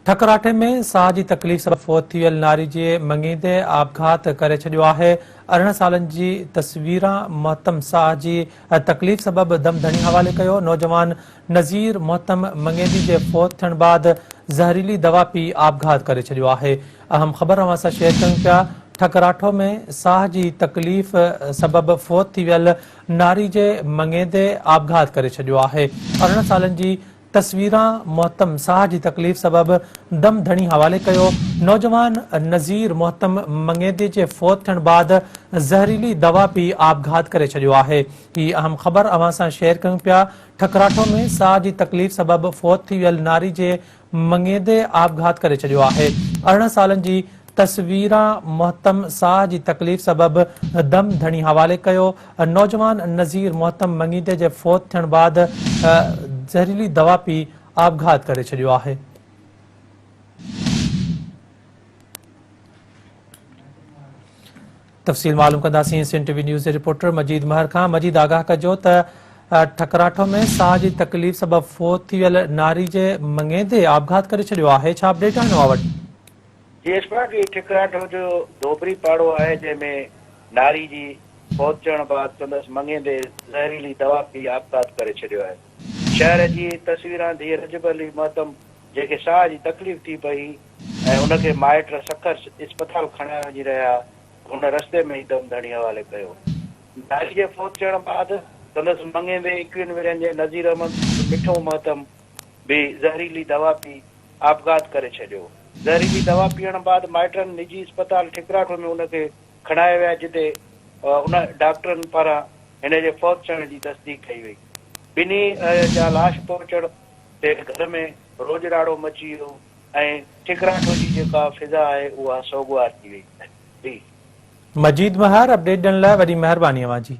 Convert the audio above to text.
ٺڪراٺي ۾ ساهه جي تڪليف سبب فوت ٿي ويل ناري جي مڱيندي آپگهات ڪري ڇڏيو آهي. 18 سالن جي تصويران مهتم ساهه جي تڪليف سبب دم ڌڻي حوالي ڪيو. نوجوان نذير مهتم مڱيندي جي فوت ٿيڻ بعد زهريلي دوا پي آپگهات ڪري ڇڏيو آهي. اهم خبر اوهان سان شيئر ڪيون پيا ٺڪراٺو ۾ ساهه جي تڪليف سبب فوت ٿي ويل ناري جي مڱيندي آپگهات ڪري ڇڏيو آهي. 18 سالن جي تصويران مهتم ساهه جي تڪليف سبب دم ڌڻي حوالي ڪيو، نوجوان نذير مهتم مڱيندي جي فوت ٿيڻ بعد زهريلي دوا پي آپگهات ڪري ڇڏيو آهي. هي اهم خبر اوهان سان شيئر ڪيون پيا، ٺڪراٺو ۾ ساهه جي تڪليف سبب فوت ٿي ويل ناري جي مڱيندي آپگهات ڪري ڇڏيو آهي. 18 سالن جي تصويران مهتم ساهه جي تڪليف سبب دم ڌڻي حوالي ڪيو. نوجوان نذير مهتم مڱيندي جي فوت ٿيڻ بعد زهريلي دوا پي آپگهات ڪري ڇڏيو آهي. تفصيل معلوم ڪنداسين سنڌ ٽي وي نيوز جي رپورٽر مجيد مهر کان. مجيد آگاهه ڪجو ته ٺڪراٺو ۾ ساهه جي تڪليف سبب فوت ٿي ويل ناري جي مڱيندي آپگهات ڪري ڇڏيو آهي، ڇا اپڊيٽ آهن اوهان وٽ؟ جي اشفاق هي ٺڪراٺو جو ڌوبري پاڙو آهي جنهن ۾ ناري جي فوت ٿيڻ بعد سندس مڱيندي زهريلي دوا پي آپگهات ڪري ڇڏيو آهي. شهر جي تصويران ڌيء رجب علي مهتم جنهن کي ساهه جي تڪليف ٿي پئي ۽ ان کي مائٽ سکر اسپتال کڻائي وڃي رهيا ته هن رستي ۾ ئي دم ڌڻي حوالي ڪيو. ناري جي فوت ٿيڻ بعد سندس مڱيندي ايڪويهن ورهين جي نذير احمد مٺو مهتم به زهريلي دوا پي آپگهات ڪري ڇڏيو. زهريلي دوا پيئڻ بعد مائٽن نجي اسپتال ٺڪراٺو ۾ ان کي کڻائي ويا جتي ان ڊاڪٽرن پاران هن جي فوت ٿيڻ جي تصديق ڪئي وئي. ٻنهي جا لاش پهچڻ تي گهر ۾ روڄ راڙو مچي ويو ۽ ٺڪراٺو جي جيڪا فضا آهي اها سوڳوار ٿي وئي. مجيد مهر اپڊيٽ ڏيڻ لاء وڏي مهرباني اوهان جي.